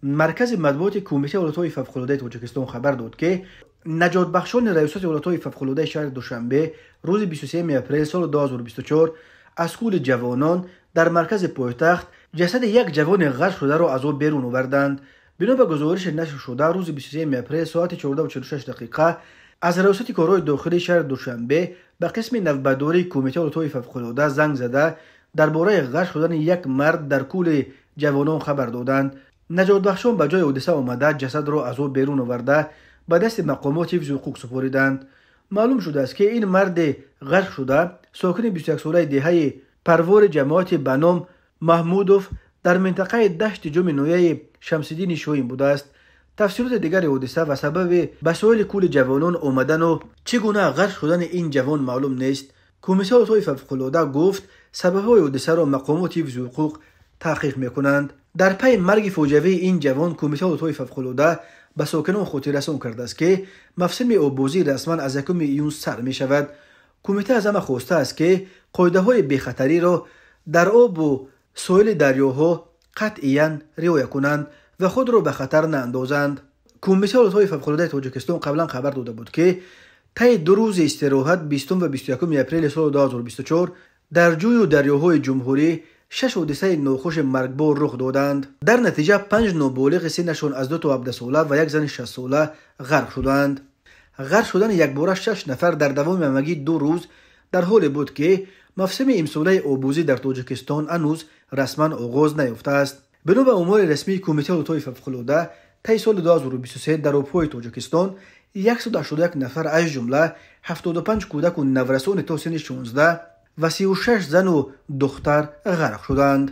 Маркази матбуоти Кумитаи ҳолатҳои фавқулодаи Тоҷикистон хабар дод, ки наҷотбахшони Раёсати ҳолатҳои фавқулодаи шаҳри Душанбе рӯзи 23 апрел соли 2024 аз кӯли ҷавонон дар маркази пойтахт ҷасади як ҷавони ғарқ шударо аз об берун оварданд. Бино ба гузориши нашршуда, рӯзи 23 апрел соати 14:46 дақиқа аз Раёсати корҳои дохилии шаҳри Душанбе ба қисми навбатдории Кумитаи ҳолатҳои фавқулода занг зада, дар бораи ғарқ шудани як мард дар кӯли ҷавонон хабар доданд. Наҷотбахшон ба ҷои ҳодиса омада, ҷасадро аз об берун оварда, ба дасти мақомоти ҳифзи ҳуқуқ супориданд. Маълум шудааст, ки ин марди ғарқ шуда сокини 21-солаи деҳаи Парвори ҷамоати ба ном Маҳмудов дар минтақаи Дашти Ҷуми ноҳияи Шамсиддини Шоҳин будааст. Тафсилоти дигари ҳодиса ва сабаби ба соҳили кӯли ҷавонон омадану чӣ гуна ғарқ шудани ин ҷавон маълум нест. Кумитаи ҳолатҳои фавқулода гуфт, сабабҳои ҳодисаро мақомоти ҳифзи ҳуқуқ таҳқиқ мекунанд. Дар пайи марги фоҷиавии ин ҷавон Кумитаи ҳолатҳои фавқулода ба сокинон хотиррасон кардааст, ки мавсими оббозӣ расман аз 1 июн сар мешавад. Кумита аз ҳама хостааст, ки қоидаҳои бехатариро дар обу соҳили дарёҳо қатъиян риоя кунанд ва худро ба хатар наандозанд. Кумитаи ҳолатҳои фавқулодаи Тоҷикистон қаблан хабар дода буд, ки таи 2 рӯзи истироҳат, 20 ва 21 апрели соли 2024, дар ҷӯю дарёҳои ҷумҳурӣ 6 ҳодисаи нохуши маргбор рух доданд. Дар натиҷа 5 ноболиғи синнашон аз 2 то 17 сола ва як зани 6 сола ғарқ шуданд. Ғарқ шудани якбора 6 нафар дар давоми ҳамагӣ 2 рӯз дар ҳоле буд, ки мавсими имсолаи оббозӣ дар Тоҷикистон ҳанӯз расман оғоз наёфтааст. Бино ба омори расмии Кумитаи ҳолатҳои фавқулода, таи соли 2023 дар обҳои Тоҷикистон 181 нафар, аз ҷумла 75 кӯдаку наврасони то синни 16 ва 36 зану духтар ғарқ шуданд.